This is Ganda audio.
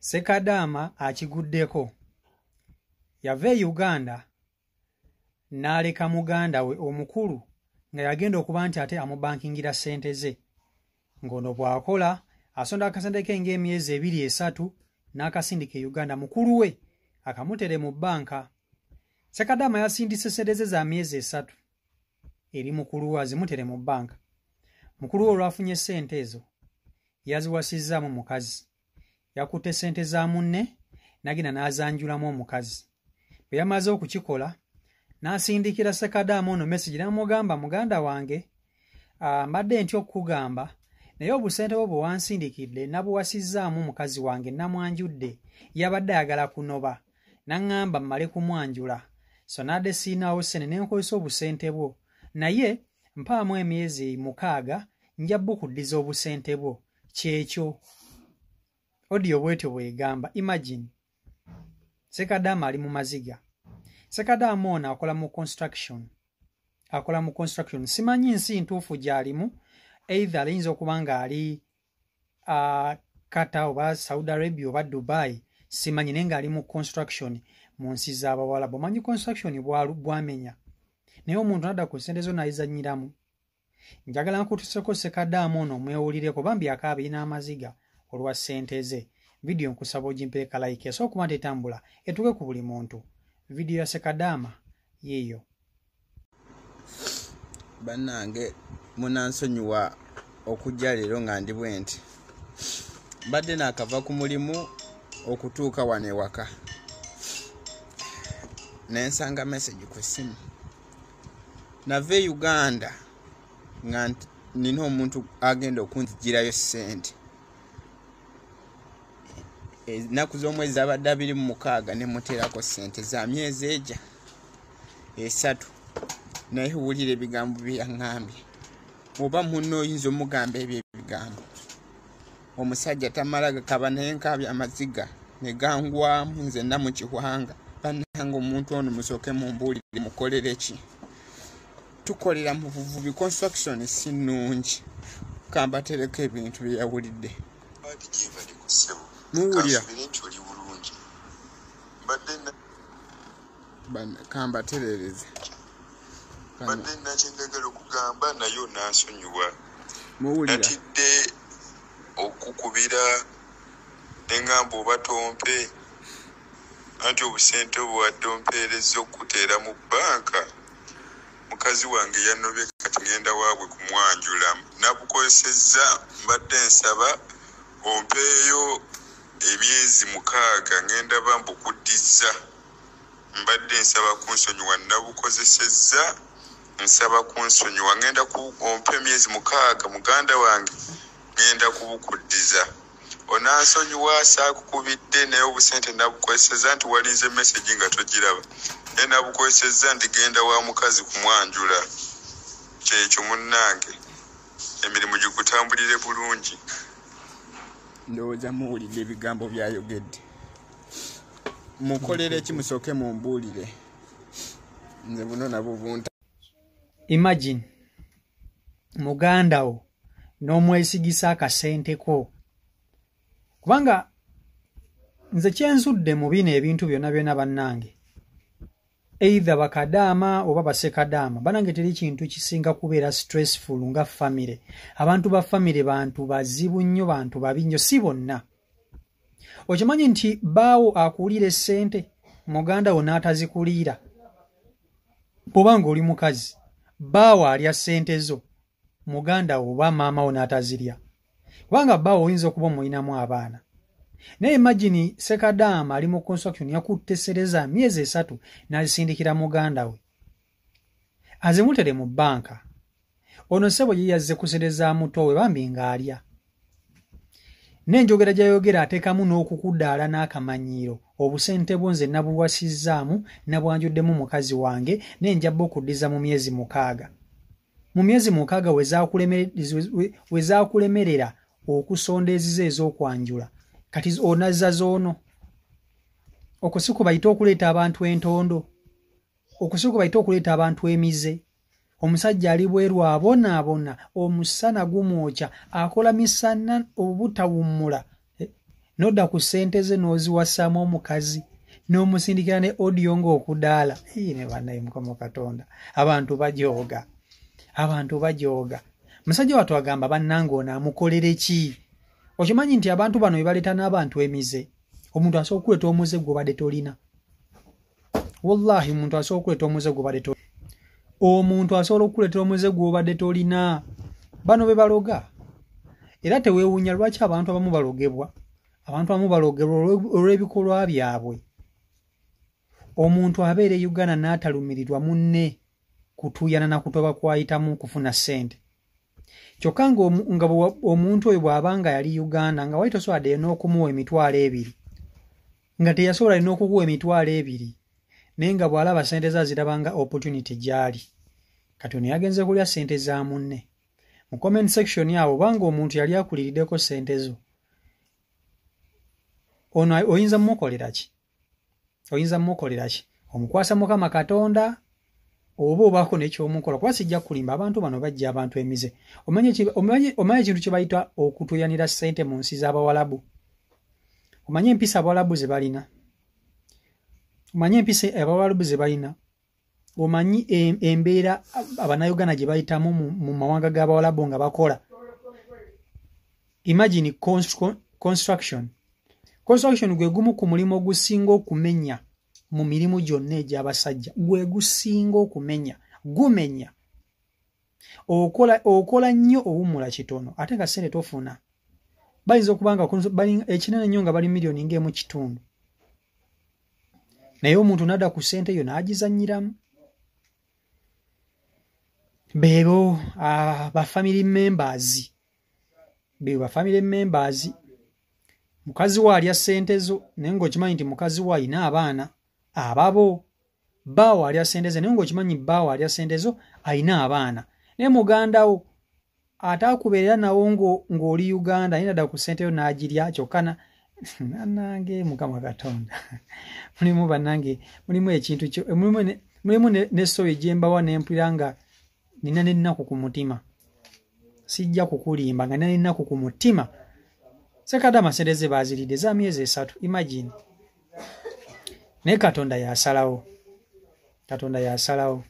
Ssekadaama akiguddeko. Yava e Uganda n'aleka muganda we omukulu nga yagenda okuba nti ate amubankingira ssente ze. Ng'ono bw'akola asonda akasente ke ng'emyezi ebiri esatu n'akasindika e Uganda mukulu we akamutere mu bbanka. Ssekadaama yasindise ssente ze za myezi 3 eri mukulu we azimutere mu bbanka. Mukulu we olwafunye ssente ezo yaziwasizzaamu mukazi. Yakutte ssente za munne n'agenda n'azanjulamu omukazi. Bwe yamaze okukikola n'asindikira Ssekadaama ono message n'amugamba, muganda wange, mbadde ntya okukugamba naye obusente bwo bwe wansindikidde nabuwasizzaamu mukazi wange namwanjudde, yabadde ayagala kunoba n'aŋŋamba mmale kumwanjula, so n'adde siinaawo ssente ne nkozesa obusente bwo, naye mpaamu emyezi 6 nja bukuddiza obusente bwo. Kyekyo audio bwetyo bw'egamba. Imagine Ssekadaama ali mu maziga. Ssekadaama ono akola mu construction, akola mu construction, simanyi nsi ntuufu gy'alimu, either ayinza okuba ng'ali Qatar oba Saudi Arabia oba Dubai, simanyi, naye ng'ali mu construction mu nsi z'Abawalabu. Omanyi construction bwamenya, naye omuntu nadda ku ssente zo n'ayizannyiramu. Njagala nkutuseko Ssekadaama ono omwewulireko, bambi akaaba n'amaziga olwa ssente ze. Vidiyo nkusaba ogimpeeka like esobola okuba nti etambula etuuke ku buli muntu. Vidiyo ya Ssekadaama yiiyo. Bannange, munansonyiwa okujja leero nga ndi bwe nti. Mbadde naakava ku mulimu okutuuka wano ewaka ne nsanga message ku ssimu. Nava e Uganda nga nina omuntu agenda okunzigirayo ssente. Ennaku z'omwezi zabadde 26 ne muteerako ssente za myezi egya 3. Naye wulira ebigambo bye yaŋŋambye. Oba munno oyinza omugamba ebyo ebigambo. Omusajja tamala gakaba, naye nkaabye amaziga ne gangwamu nzenna mu kiwanga. Bannange, omuntu ono musooke mumbuulire mukolere ki? Tukolera mu buvubi, construction si nnungi. Kambatereko ebintu bye yawulidde. Muwulira? Kambaterereze. Mbadde nakyenjagala okugamba naye onansonyiwa. Muwulira? Natidde okukubira neŋŋamba oba tompe, anti obusente obwadde ompeereza okuteera mu bbanka, mukazi wange yanobye, kati ŋŋenda waabwe kumwanjula, nabukozesezza. Mbadde nsaba ompeeyo emyezi 6, ŋŋenda ba mbukudizza. Mbadde nsaba kunsonyiwa, nabukozesezza, nsaba kunsonyiwa, ŋŋenda ompe emyezi 6, muganda wange, ŋŋenda kubukuddiza. Onansonyiwa saakukubidde, naye obusente nabukozesezza, nti walinze message nga togiraba, naye nabukozesezza, ndigenda wa mukazi kumwanjula. Kyekyo munnange, emirimu gikutambulire bulungi. Ndowooza muwulidde ebigambo by'ayogedde. Mukolere ki? Musooke mumbuulire. Nze buno nabwo bunta. Imagine muganda wo n'omwesigisa akasente ko, kubanga nze kyenzudde mu bino ebintu byonna byonna, bannange, either bakadaama oba basekadaama, bannange, teri kintu kisinga kubeera stressful nga famire. Abantu ba famire bantu bazibu nnyo, bantu babi nnyo, si bonna. Okimanyi nti baawo akuwulira essente, muganda wo n'atazikuliira? Bw'oba ng'oli mukazi, bbaawo alya ssente zo, muganda wo oba maama wo n'atazirya, kubanga bbaawo oyinza okuba omulinamu abaana. Naye imagine Ssekadaama ali mu construction, yakutte ssente za myezi 3 n'azisindikira muganda we azimutere mu bbanka. Ono ssebo ye yazze ku ssente za muto we, bambi ng'alya. N'enjogera gy'ayogera ateekamu n'okukudaala n'akamanyiiro. Obusente bwo nze nabuwasizzaamu, nabwanjuddemu mukazi wange, naye nja bukuddiza mu myezi 6. Mu myezi 6 we zaakulemerera okusonda ezizo ez'okwanjula, kati onazza z'ono. Okwo si kubayita okuleeta abantu entondo? Okwo si kubayita okuleeta abantu emize? Omusajja ali bweru abonaabona, omusana gumwokya, akola misana obutawummula, Nodda ku ssente ze n'oziwasaamu omukazi n'omusindikira ne audio ng'okudaala. Ne bannaye, Mukama Katonda, abantu bajooga, abantu bajooga. Musajja wattu agamba, bannange, ono amukolere ki? Okimanyi nti abantu bano bebaleeta n'abantu emize. Omuntu asobola okuleeta omuze gw'obadde tolina. Wallahi, omuntu asobola okuleeta omuze gw'obadde tolina. Omuntu asobola okukuleetera omuze gw'obadde tolina. Bano be baloga. Era teweewuunya lwaki abantu abamu balogebwa. Abantu abamu balogebwa olw'ebikolwa byabwe. Omuntu abeera e Uganda n'atalumirirwa munne kutuuyana na kutoba kwayitamu kufuna ssente, kyokka nga omuntu oyo bw'aba nga yali Uganda nga wali tosobola n'okumuwa 20,000, nga teyasobola n'okukuwa 20,000, naye nga bw'alaba ssente ze aziraba nga opportunity gy'ali. Kati ono yagenze kulya ssente za munne. Mu comment section awo, obanga omuntu yali akuliriddeko ssente zo, ono oyinza mumukolera ki? Oyinza mumukolera ki? Omukwasa Mukama Katonda oba obaako nekyomukola? Kuba sijja kulimba, abantu bano bajja abantu emize. Omanyi ekintu kye bayita okutuyanira ssente mu nsi z'Abawalabu? Omanyi empisa Abawalabu ze balina? Omanyi empisa Abawalabu ze balina? Omanyi embeera Abannayuganda gye bayitamu mu mawanga g'Abawalabu nga bakola? Imagine construction. Construction gwe gumu ku mulimu ogusinga okumenya mu mirimu gyonna egy'abasajja, gwe gusinga okumenya. Gumenya, okola, okola nnyo, owummula kitono, ate nga ssente tofuna. Bayinza okuba nga ekinene nnyo nga bali miliyoni ng'emu kitundu, naye omuntu nadda ku ssente eyo n'agizannyiramu. Beebo ba family members, beebo ba family members. Mukazi we alya ssente zo, naye ng'okimanyi nti mukazi we alina abaana ababo. Bbaawo alya ssente ze, naye ng'okimanyi bbaawo alya ssente zo, alina abaana. Naye muganda wo ate akubeerera nawo ng'oli Uganda, naye nadda ku ssente yo n'agirya. Kyokka bannange, Mukama Katonda, mulimu, bannange, mulimu ekintu, mulimu ne story gyembawa nempulira nga nina n'ennaku ku mutima. Sijja kukulimba, nga nina n'ennaku ku mutima. Sekadama sente ze baziridde za myezi 3, imagine. Naye Katonda yasalawo, Katonda yasalawo.